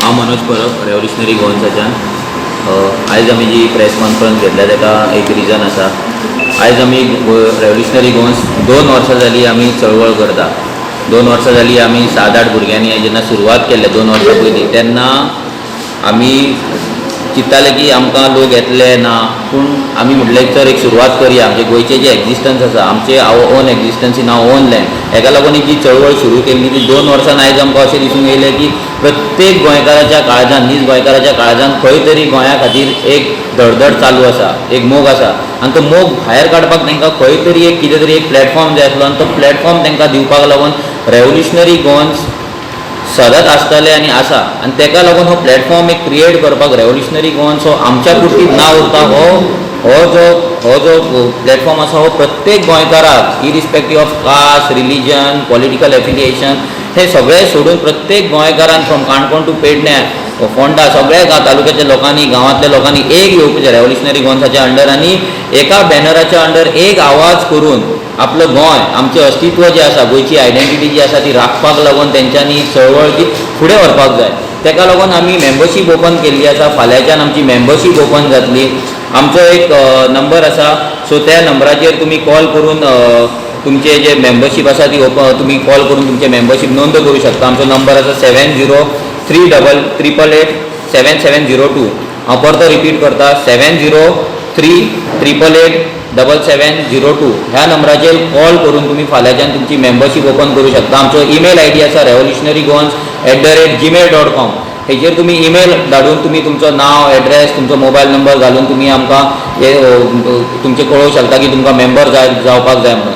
हांव मनोज परब, रेव्होल्युशनरी गोवन्साच्यान. आयज आमी जी प्रेस कॉन्फरन्स घेतल्या ताका एक रिजन आसा. आयज आमी रेव्होल्युशनरी गोवन्स 2 वर्सां जालीं आमी चळवळ करता. 2 वर्सां जालीं. आमी सात आठ भुरग्यांनी जेन्ना सुरवात केल्ले 2 वर्सां पयलीं, तेन्ना आमी चिंत्ताले की आमकां लोक येतले ना, पूण आमी म्हटलें, तर एक सुरवात करया. आमचे गोंयचें जें एक्झिस्टन्स आसा, आमचे our own existence in our own land, हेका लागून एक जी चळवळ सुरू केल्ली, ती 2 वर्सां आयज आमकां अशें दिसूंक येयलें की प्रत्येक गोंयकाराच्या काळजान, नीज गोंयकाराच्या काळजान खंय तरी गोंया खातीर एक धडधड चालू आसा, एक मोग आसा आनी तो मोग भायर काडपाक तांकां खंय तरी एक कितें तरी एक प्लॅटफॉर्म जाय आसलो आनी तो प्लॅटफॉर्म तांकां दिवपाक लागून रेव्होल्युशनरी गोवन्स सदांच आसतले आनी आसा. आनी ताका लागून हो प्लॅटफॉर्म एक क्रिएट करपाक रेव्होल्युशनरी गोवन्स हो आमच्या पुरती ना उरता. हो जो प्लॅटफॉर्म आसा, हो प्रत्येक गोंयकाराक, irrespective of caste, religion, political affiliation, हे सगळे सोडून प्रत्येक गोंयकारान फ्रॉम काणकोण टू पेडण्यां, फोंडा, सगळ्या तालुक्याच्या लोकांनी, गांवांतल्या लोकांनी एक येवपाचें रेव्होल्युशनरी गोवन्साच्या अंडर आनी एका बॅनराच्या अंडर एक आवाज करून आपलो गोंय, आमचें अस्तित्व जें आसा, गोंयची आयडेंटिटी जी आसा, ती राखपाक लागून तेंच्यांनी चळवळ ती फुडें व्हरपाक जाय. तेका लागून आमी मेंबरशीप ओपन केल्ली आसा. फाल्यांच्यान आमची मेंबरशीप ओपन जातली. आमचो एक नंबर आसा, सो त्या नंबराचेर तुमी कॉल करून तुमचे जे मेंबरशीप आसा ती ओपन, तुमी कॉल करून तुमचे मेंबरशीप नोंद करूं शकता. आमचो नंबर आसा 70 3 double 888 77 02. हांव परतो रिपीट करता, 7038887702. ह्या नंबराचेर कॉल करून तुमी फाल्यांच्यान तुमची मेंबरशीप ओपन करूं शकता. आमचो ईमेल I D आसा revolutionarygoans@gmail.com. हेचेर तुमी ईमेल धाडून तुमी तुमचो नांव, एड्रेस, तुमचो मोबायल नंबर घालून तुमी आमकां हे तुमचें कळोवंक शकता की तुमकां मेंबर जाय जावपाक जाय म्हणून.